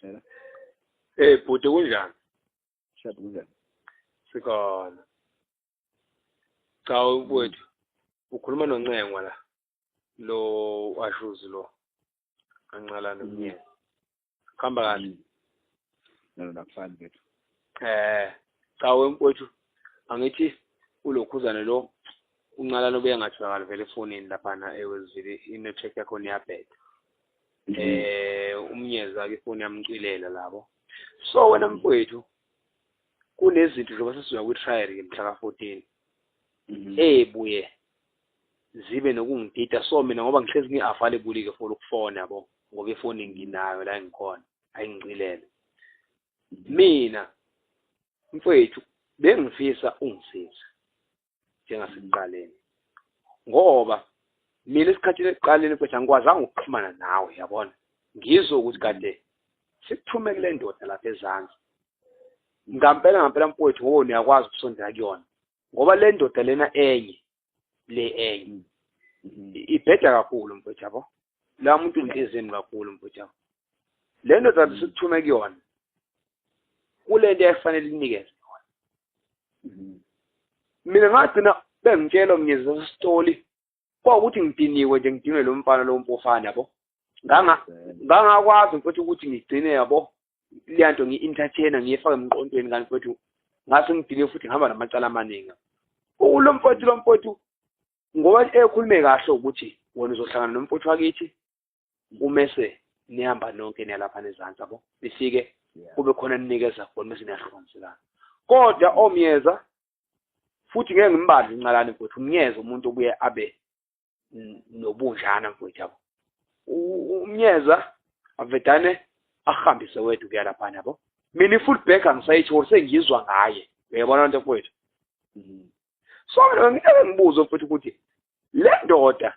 Hello. Hey bhuti, kunjani? Sharp, kunjani? Sikhona. Cha mfowethu, ukhuluma noNcengwa la. Lo washuzi lo. Kancalane mnyeni. Kuhamba kahle. No, nakufani bethu. Cha mfowethu, angithi ulokhuzane lo uNcalane ubuye ngatholakala vele efonini laphana eWestville, i-network yakho iyabheda. Umnyeza ke ifoni yamcilela labo. So wena mfowethu, kunezinto njengoba sesizoya kwi-trial ke mhla ka-14 ebuye zibe nokungidida. So mina ngoba ngihlezi ngi-available ke for ukufona yabo, ngoba ifoni nginayo la engikhona ayingicilele. Mina mfowethu bengifisa ungisize njengasekuqaleni, ngoba mina esikhathini ekuqaleni mfowethu angikwazanga ukuxhumana nawe yabona. Ngizwe ukuthi kade sikuthume kule ndoda lapha ezansi. Ngampela ngampela mfowethu, ngoba niyakwazi ukusondela kuyona, ngoba le ndoda lena enye le enye ibheda kakhulu mfowethu yabo. La muntu inhliziyo kakhulu mfowethu yabo. Le ndoda sikuthume kuyona kule nto efanele inikeze yona. Mina ngagcina bengitshela umnyezi sesitoli kwawukuthi ngidiniwe nje, ngidinwe lo mfana lo mpofana yabo. Ngangakwazi mfowethu ukuthi ngigcine yabo leya nto ngi-entertainer ngiyifake emqondweni kanti mfowethu ngase ngidiniwe futhi ngihamba namacala amaningi. Lo mfowethu lo mfowethu ngoba ekhulume kahle ukuthi wena uzohlangana nomfowethu wakithi umese nihamba nonke niya lapha nezansi yabo, nifike kube khona ninikeza khona bese niyahlukaniselana. Kodwa omyeza futhi ngeke ngimbadle uNcalane mfowethu, umnyeza umuntu obuye abe nobunjana mfowethu yabo. Umnyeza avedane ahambise wethu kuya laphana yabo. Mina i-full back angisayitholi, sengizwa ngaye. Uyayibona lento mfowethu? So mina ngeke ngibuze mfowethu ukuthi le ndoda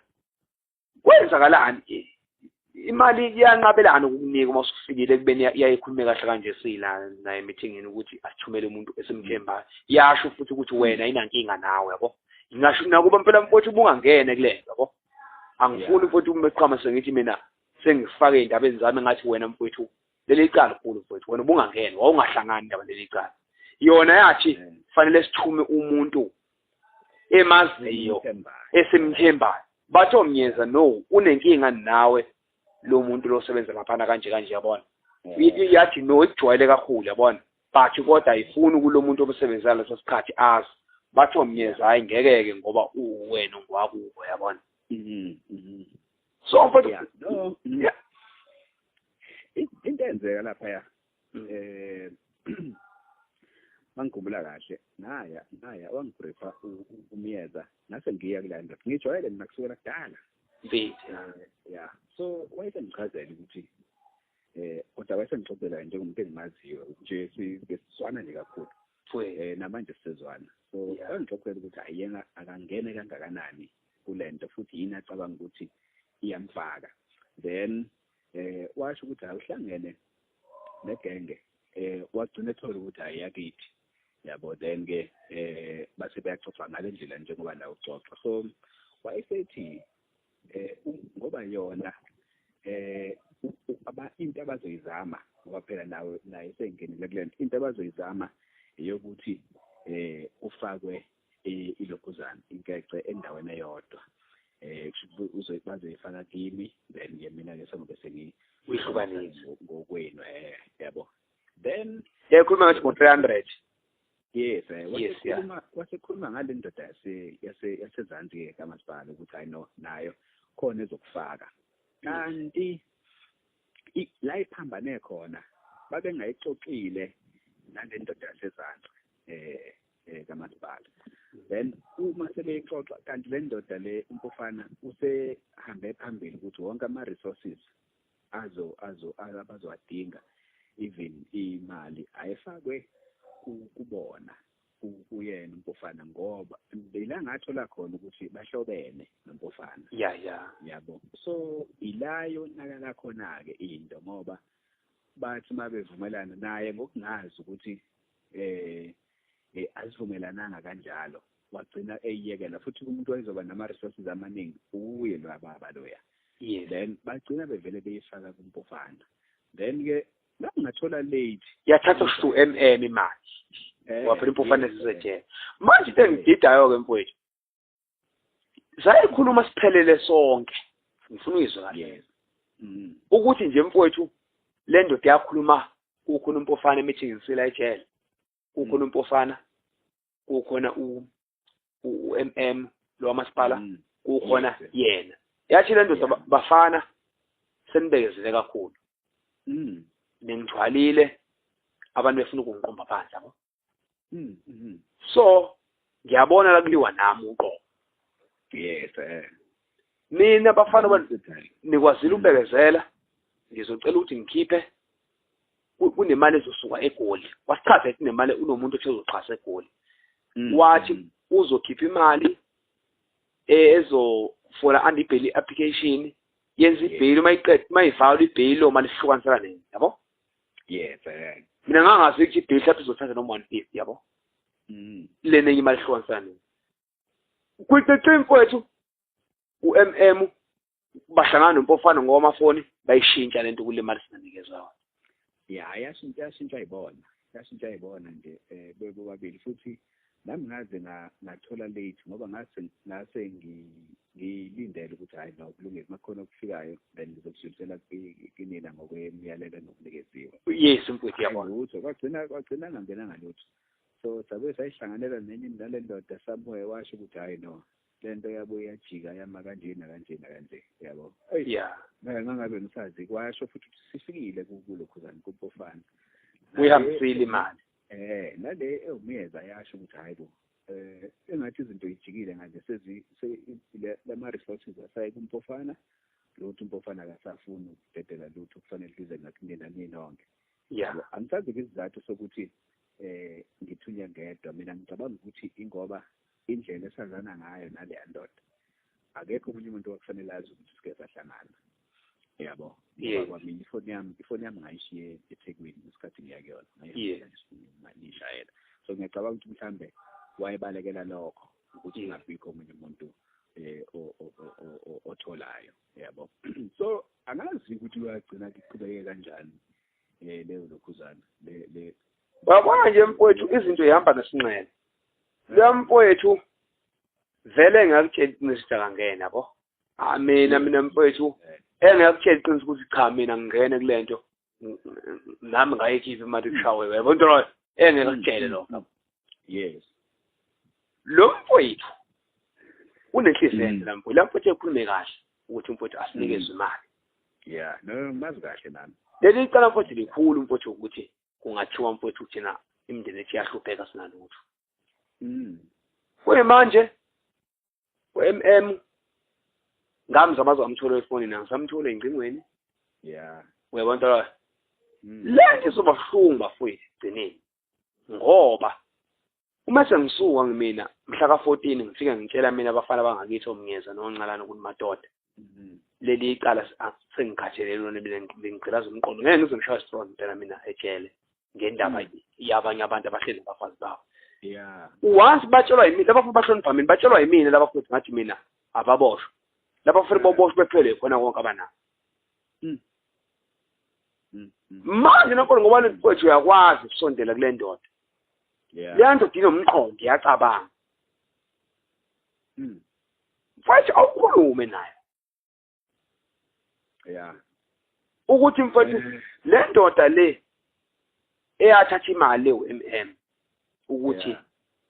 kwenzakalani, imali iyanqabelana ukukunika uma usufikile ekubeni iyayikhulume kahle kanje sila naye emithingini ukuthi asithumele umuntu esimthembayo. Yasho futhi ukuthi wena inankinga nawe yabo. Ngingasho nakuba impela mfowethu ubungangene kule nto yabo. Angifuni mfowethu umeqhama sengithi mina sengifake indaba zami ngathi wena mfowethu leli cala khulu mfowethu, wena ubungangena, wawungahlangani indaba leli cala. Yona yathi fanele sithume umuntu emaziyo esimthembayo. Bathi omnyeza no, unenkinga nawe lo muntu lo sebenza laphana kanje kanje yabona. Yathi no, ikujwayele kakhulu yabona, but kodwa ayifuni kulo muntu obesebenza leso sikhathi azi. Bathi omnyeza hayi ngeke-ke ngoba uwena ngwakubo yabona. So mfowethu no, into eyenzeka lapha ya mangikhumbula kahle ngaya wangibriefa umyeza ngase ngiya kula ndoda ngijwayele mina kusukela kudala. Yeah, so wayesengichazela ukuthi kodwa wayesengixoxela njengomuntu engimaziyo nje, siswana nje kakhulu namanje sisezwana. So wangixoxela ukuthi ayena akangene kangakanani kulento futhi yini acabanga ukuthi iyamfaka. Then washo ukuthi awuhlangene negenge, wagcina ethola ukuthi ayiyakithi yabo. Then ke base bayaxoxa ngale ndlela njengoba nawe uxoxa. So wayesethi ngoba yona into abazoyizama, ngoba phela nawe naye sengenile kule nto, into abazoyizama eyokuthi ufakwe ilokhuzana inkece endaweni eyodwa, bazoyifaka kimi, then ke mina ke sengobe sengiyihlukanisa ngokwenu yabo. Then yakhuluma ngathi ngo-300. Yes, wasekhuluma ngale ndoda yasezansi ke kamasipala ukuthi I know nayo khona ezokufaka. Kanti la iphambane khona babengayixoxile nale ndoda yasezansi kamasipala. Then uma sebeyixoxa kanti le ndoda le umpofana usehambe phambili ukuthi wonke ama-resources azo abazowadinga, even imali ayifakwe kubona kuyena umpofana, ngoba ila ngathola khona ukuthi bahlobene nompofana. Yabo. So ila yonakala khona ke into, ngoba bathi mabevumelana naye ngokungazi ukuthi azivumelananga kanjalo, wagcina eyiyekela futhi umuntu wayezoba nama resources amaningi uye lo baba loya. Then bagcina bevele beyifaka kumpofana. Then ke La ngathola late. Yathatha u MM imali. Waphela impofana esisejele. Manje into engididayo ke mfowethu. Sayikhuluma siphelele sonke. Ngifuna uyizwe kahle. Yes. Ukuthi nje mfowethu le ndoda yakhuluma kukhona umpofana emeeting ngisela ejele. Kukhona umpofana, kukhona u-MM lo masipala, kukhona yena. Yathi le ndoda bafana senibekezele kakhulu. Ningithwalile abantu befuna ukungiqomba phansi yabo. So ngiyabona la kuliwa nami uqobo. Yes. Mina bafana nikwazile ukubekezela, ngizocela ukuthi ngikhiphe kunemali ezosuka eGoli. Wasichaza ethi nemali unomuntu othe uzoxhasa eGoli. Wathi uzokhipha imali ezofola under i-bail application, yenza i-bail uma iqeda mayivalwa i-bail lo mali ihlukanisela nini, yabo? Yes. Mina ngangazi ukuthi i-bail mhlawumbe izothatha noma 150, yabo? Lena enye imali ihlukanisela nini. Kwiqiqi mfowethu u-MM bahlangana nompofana ngokwamafoni bayishintsha lento kule mali singanikezwa yona. Ya, yashintsha ibona. Yashintsha ibona nje bobabili futhi nami ngaze ngathola late ngoba ngase ngilindele ukuthi hayi no kulungile makhona okufikayo then ngizokudlulisela kinina ngokwemiyalelo nokunikeziwe. Yes mfowethu yabona. Lutho kwagcina ngangenanga lutho. So sabe sayihlanganela nenye nale ndoda somewhere washo ukuthi hayi no lento yabuye yajika yama kanje nakanje nakanje yabo. Yeah. Ngangabe ngisazi kwasho futhi ukuthi sifikile kulokhuzana kumpofana. Uyihambisile imali. Nale ewumyeza yasho ukuthi hayi bo engathi izinto ijikile manje sezi lama resources asaye kumpofana lutho umpofana akasafuni ukudedela lutho kufanele lize ngakunina ninonke. Yeah. Angisazi isizathu sokuthi ngithunywe ngedwa. Mina ngicabanga ukuthi ingoba indlela esazana ngayo nale ndoda akekho omunye umuntu okufanele azi ukuthi sike sahlangana. Yabo. Ngoba mina ifoni yami ngayishiye eThekwini ngesikhathi ngiya kuyona. Ngayishayela. So ngiyacabanga ukuthi mhlambe wayebalekela lokho ukuthi kungabikho omunye umuntu otholayo. Yabo. So angazi ukuthi uyagcina iqhubeke kanjani leyo lokhuzana le Wabona nje mfowethu izinto ihamba ngesinxele. Lo mfowethu vele ngakutshela iqiniso akangena yabo. Mina mfowethu engakutshela iqiniso ukuthi cha mina ngingene kulento nami ngayikhipha imali kushawe yabo into loyo engakutshele lokho. Yes. Lo mfowethu unenhliziyo enhle la mfowethu. La mfowethu ekhulume kahle ukuthi umfowethu asinikezwe imali. Yeah, no mazi kahle nami. Leli icala mfowethu likhulu mfowethu ukuthi kungathiwa mfowethu thina imindeni ethu iyahlupheka sinalutho. Kuyimanje u-MM ngamzama amthole efonini angisamthole engcingweni. Yeah. Uyabona la. Lento izoba buhlungu bafowethu egcineni. Ngoba uma sengisuka ngimina mhla ka-14 ngifike ngitshela mina abafana bangakithi omngeza noncalana ukuthi madoda. Leli icala sengikhathelele lona mina ngigqilaza umqondo. Ngeke ngize ngishaye strong phela mina ejele ngendaba yabanye abantu abahleli nabafazi babo. Yeah. Once batshelwa yimina laba futhi bahlonipha mina batshelwa yimina laba futhi ngathi mina ababoshwa. Laba futhi boboshwe bephele khona konke abanako. Manje nakho ngoba mfowethu uyakwazi ukusondela kule ndoda. Yeah. Le ndoda inomqondo iyacabanga. Mfowethu awukhulume naye. Yeah. Ukuthi mfowethu le ndoda le eyathatha imali le u-MM ukuthi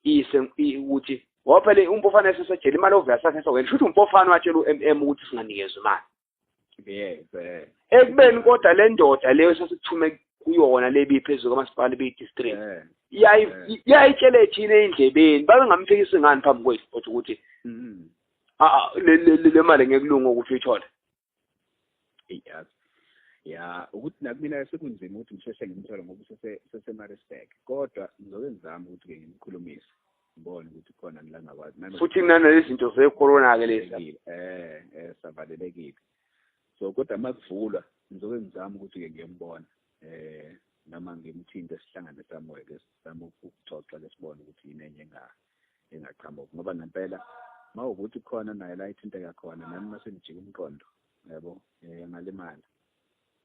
ise ukuthi ngoba phela umpofana esesejele imali ovela sakhe wena shuthi umpofana watshela u-MM ukuthi singanikezwe imali. Yes. Ekubeni kodwa le ndoda leyo esasithume kuyona le biphezulu kamasipala beyi-district iyayitshele thina endlebeni babengamfikisi ngani phambi kwethu futhi ukuthi le mali ngeke kulunge ukuthi uyithole. Yes. Ya, ukuthi nakumina sekunzima ukuthi ngisheshe ngimthole ngoba useseMaritzburg. Kodwa ngizobe ngizama ukuthi ke ngimkhulumise. Ngibone ukuthi khona la ngakwazi. Futhi nalezi zinto ze-corona ke lezi. Savalelekile. So kodwa makuvulwa ngizobe ngizama ukuthi ke ngiyembona. Noma ngimthinte sihlangane somewhere ke sizame ukuxoxa ke sibone ukuthi yini enye engaqhamuka ngoba ngempela mawukuthi khona naye la ithinteka khona nami mase ngijika umqondo yabo ngalimala.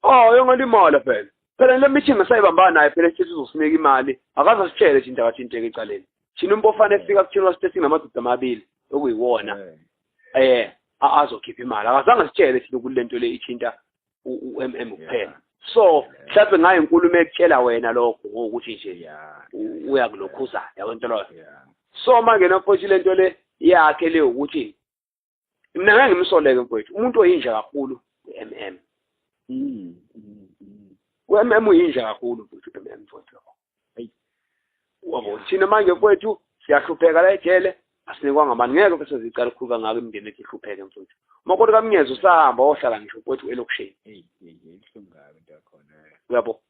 Oh, yongalimala phela. Phela le meeting asayibambana naye phela sithi uzosinika imali. Akaze asitshele nje indaba athinteke ecaleni. Thina uMpofana efika kuthina wasithe sinamadoda amabili okuyiwona. Azokhipha imali. Akazange sitshele thina ukuthi lento le ithinta uMM kuphela. So mhlawumbe ngayo inkulumo ekutshela wena lokho ngokuthi nje uyakulokhuza yabo into loyo. So manje mfowethu lento le yakhe le ukuthi mina ngeke ngimsoleke mfowethu umuntu oyinja kakhulu uMM. uMM uyinja kakhulu mfowethu uMM mfowethu. Wabo thina manje mfowethu siyahlupheka la ejele asinikwanga mani ngeke bese zicala ukukhulu kangaka imindeni ethu ihlupheke mfowethu. Umakoti kaMnyezi usahamba ohlala ngisho mfowethu elokishini. Uyabo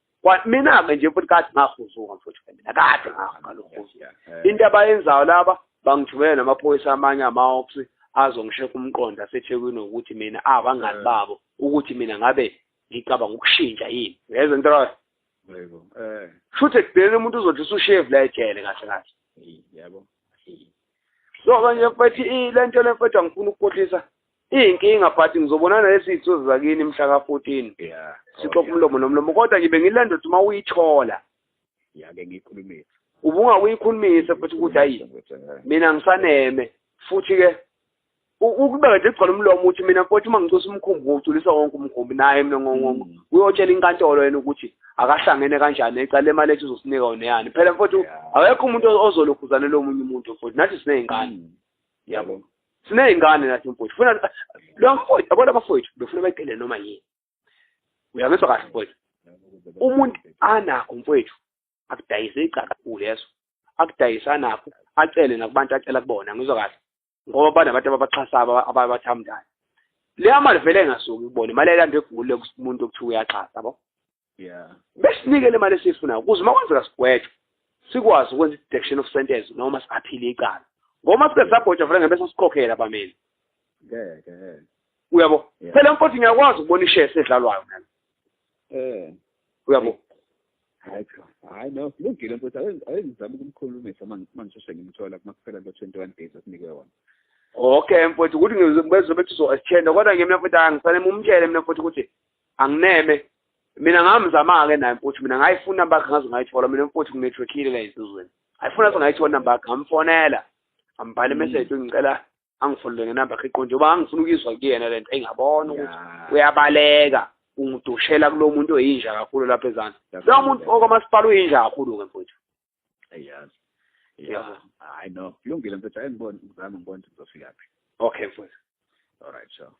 mina ke nje futhi kade ngahuzuka mfowethu mina kade ngahuzuka. Into abayenzayo laba bangithumela namaphoyisa amanye ama-ops azongisheka umqondo aseThekwini ukuthi mina abangani babo ukuthi mina ngabe ngicabanga ukushintsha yini. Uyezwa into leyo? Yebo. Futhi ekugcineni umuntu uzothi usushevu la ejele kahle kahle. Yebo. So manje mfethu lento le mfethu angifuni ukukhohlisa. Iyinkinga but ngizobonana lezi zinsuku zakini mhla ka-14. Yeah. Sixoxa umlomo nomlomo kodwa ngibe ngilento ukuthi uma uyithola. Ya ke ngiyikhulumisa. Ubungakuyikhulumisa futhi ukuthi hayi mina ngisaneme futhi ke ukubeka nje kugcwala umlomo uthi mina mfowethu uma ngicosa umkhumbi ngoculisa wonke umkhumbi naye mina uyotshela inkantolo yena ukuthi akahlangene kanjani ecala lemali ethu uzosinika yona yani. Phela mfowethu akekho umuntu ozolokhuzana lo munye umuntu mfowethu nathi siney'ngane. Yabo. Siney'ngane nathi mfowethu. Funa lo mfowethu yabona abafowethu befuna bayicele noma yini. Uyangizwa kahle mfowethu. Umuntu anakho mfowethu akudayise icala leso. Akudayisa anakho acele nakubantu acela kubona ngizwa kahle. Ngoba banabantu ababaxhasayo ababathandayo. Leya mali vele engasuki kubona imali elande egule kumuntu okuthiwa uyaxhasa yabo. Yeah. Besinike le mali esiyifunayo ukuze uma kwenzeka sigwetshwe sikwazi ukwenza i-deduction of sentence noma si-appeal icala. Ngoba sike sabhotshwa vele ngeke sikhokhela abameli. Ngeke. Uyabo? Phela mfowethu ngiyakwazi ukubona ishare edlalwayo mina. Uyabo? Hayi hayi no kulungile mfowethu ayengizama ukumkhulumisa mangisheshe ngimthola kuma kuphela lo 21 days asinikwe wona. Okay mfowethu ukuthi ngizobe bethi uzo-extend kodwa nje mina mfowethu angifanele umtshele mina mfowethu ukuthi angineme. Mina ngamzama-ke naye mfowethu mina ngayifuna inamba yakhe ngaze ngayithola mina mfowethu nginetworkile la esizweni. Ayifuna ngayithola inamba yakhe ngamfonela. Ambhale message ngicela angifonele ngenamba yakhe iqonde ngoba angifuna ukuyizwa kuyena lento engabona ukuthi uyabaleka ungidushela kulo muntu oyinja kakhulu lapha ezansi. Lo muntu okwamasipala uyinja kakhulu ke mfowethu. Eyazi. Yeah. I know. Kulungile mfowethu ayengibona ngizama ngibona ukuthi ngizofika phi. Okay mfowethu. All right, sure.